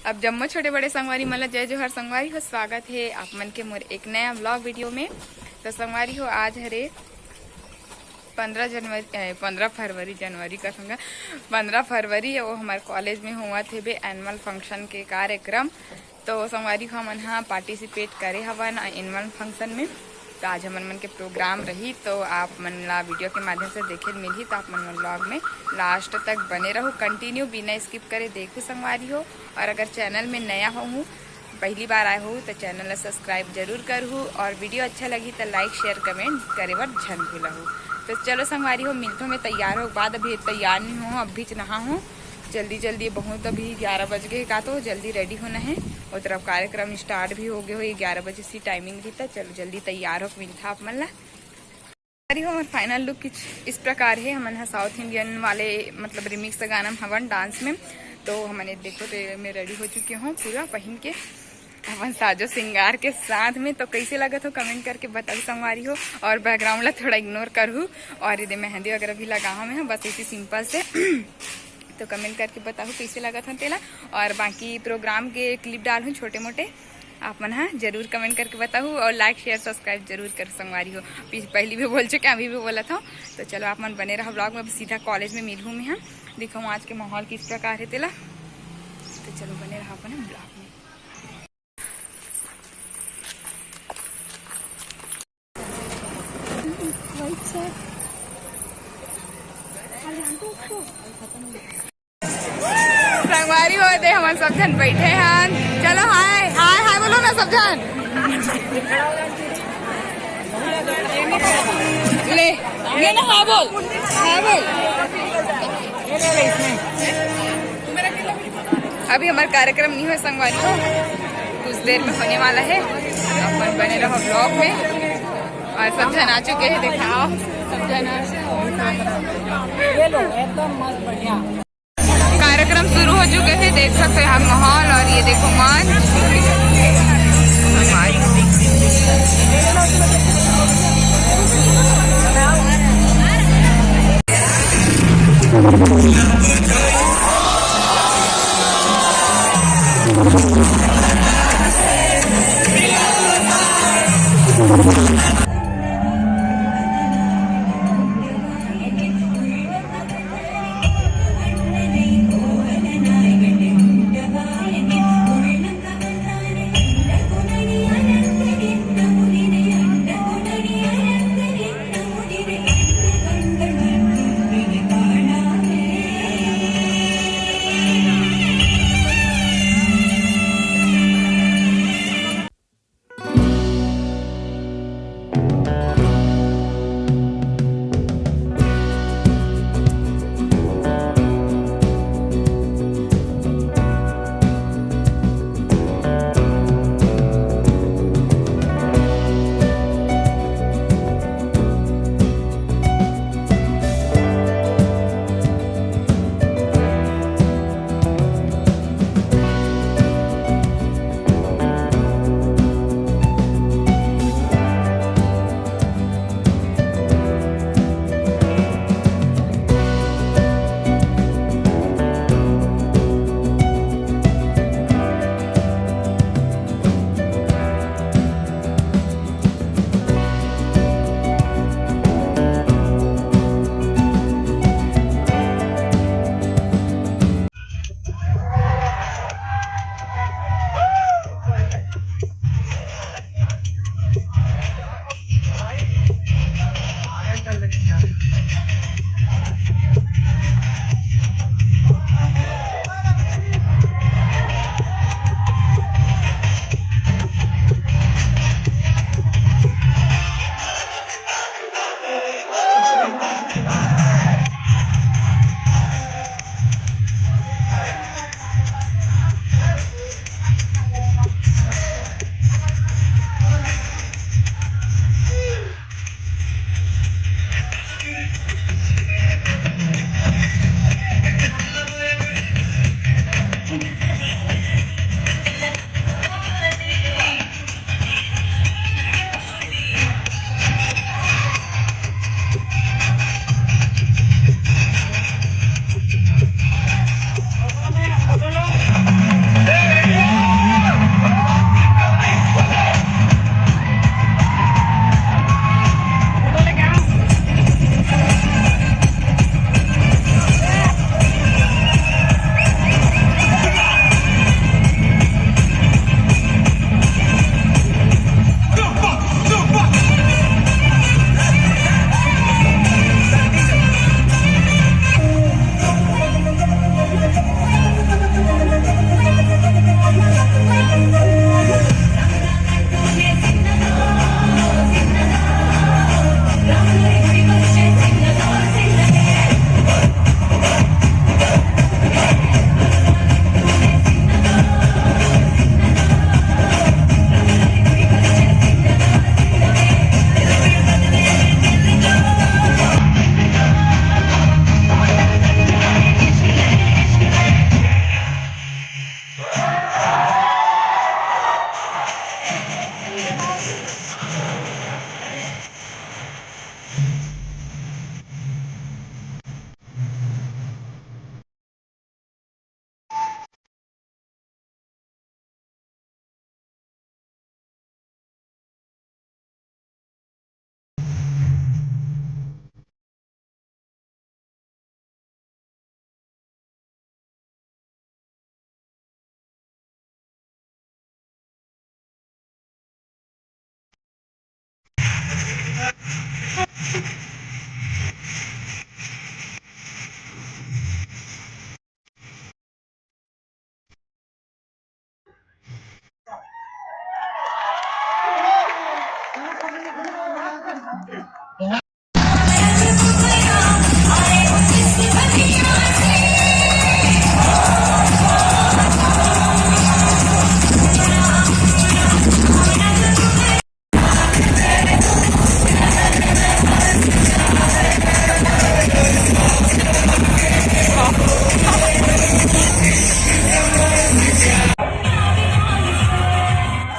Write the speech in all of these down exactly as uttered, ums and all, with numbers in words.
अब जम्मो छोटे बड़े संगवारी मन ला जय जोहार संगवारी हो, स्वागत हे आप मन के मोर एक नया vlog video में। तो संगवारी हो, आज हरे पंद्रह जनवरी, ए, पंद्रह फरवरी, जनवरी का संग, पंद्रह फरवरी, वो हमारे कॉलेज में होवत हेबे annual function के कार्यक्रम। तो संगवारी हो, हमन हा participate करे हवन annual function में। तो आज हमन मन के प्रोग्राम रही, तो आप मन ला वीडियो के माध्यम से देखे ल मिलही। तो आप मन vlog में लास्ट तक बने रहू, कंटिन्यू बिना स्किप करे देखू संगवारी हो। और अगर चैनल में नया हो हूँ, पहली बार आए हो, तो चैनल ला सब्सक्राइब जरूर करहू और वीडियो अच्छा लगी तो लाइक, शेयर, कमेंट करे बर झन भूलहू। तो चलो संगवारी हो, मिलथों, मैं तैयार हो बाद, अभी तैयार नहीं हो, अभी च नहा हूँ जल्दी जल्दी, बहुत अभी ग्यारह बज गए का, तो जल्दी रेडी होना है। और तरफ कार्यक्रम स्टार्ट भी हो गए हो, ग्यारह बजे से टाइमिंग रही, तो चलो जल्दी तैयार हो, मिलथा आप मन ला। अरे, हमार फाइनल लुक कुछ इस प्रकार है। हमन हा साउथ इंडियन वाले, मतलब, रिमिक्स गाना में हवन डांस में। तो हमन ये देखो, तो ये मैं रेडी हो चुके हूँ पूरा पहन के अपन साजो श्रृंगार के साथ में। तो कैसे लगत हो, कमेंट करके बताओ संगवारी हो। और बैकग्राउंड ला थोड़ा इग्नोर करहू। और ये दे मेहंदी वगैरह भी लगा हूँ मैं, बस इसी सिंपल से। तो कमेंट करके बताओ कैसे लगत हो तेला। और बाकी प्रोग्राम के क्लिप डालहूँ छोटे मोटे, आप मन हा जरूर कमेंट करके बताहू और लाइक, शेयर, सब्सक्राइब जरूर कर संगवारी हो। पी-, पहली भी बोल चुके, अभी भी बोला था। तो चलो, आप मन बने रहो vlog में, अब सीधा कॉलेज में मिलहूँ मैं। हाँ, दिखाऊँ आज के माहौल किस प्रकार है तेला। तो चलो, बने रहो अपने vlog में। संगवारी हो दे, हमन सब झन बैठे हन। चलो, हाय, हाय, हाय बोलो ना सब झन। ले, ले ना, हाँ बोल, हाँ बोल। अभी हमारा कार्यक्रम नहीं हुआ संगवारी हो, कुछ देर में होने वाला है। अपन बने रहो vlog में। और सब झन आ चुके हैं, दिखाओ, सब झन आ। ये लो, एकदम मस्त, बढ़िया। कार्यक्रम शुरू हो चुके थे, देख सकते हैं आप माहौल। और ये देखो मंच।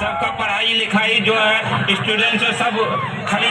सबका पढ़ाई लिखाई जो है, स्टूडेंट्स सब खाली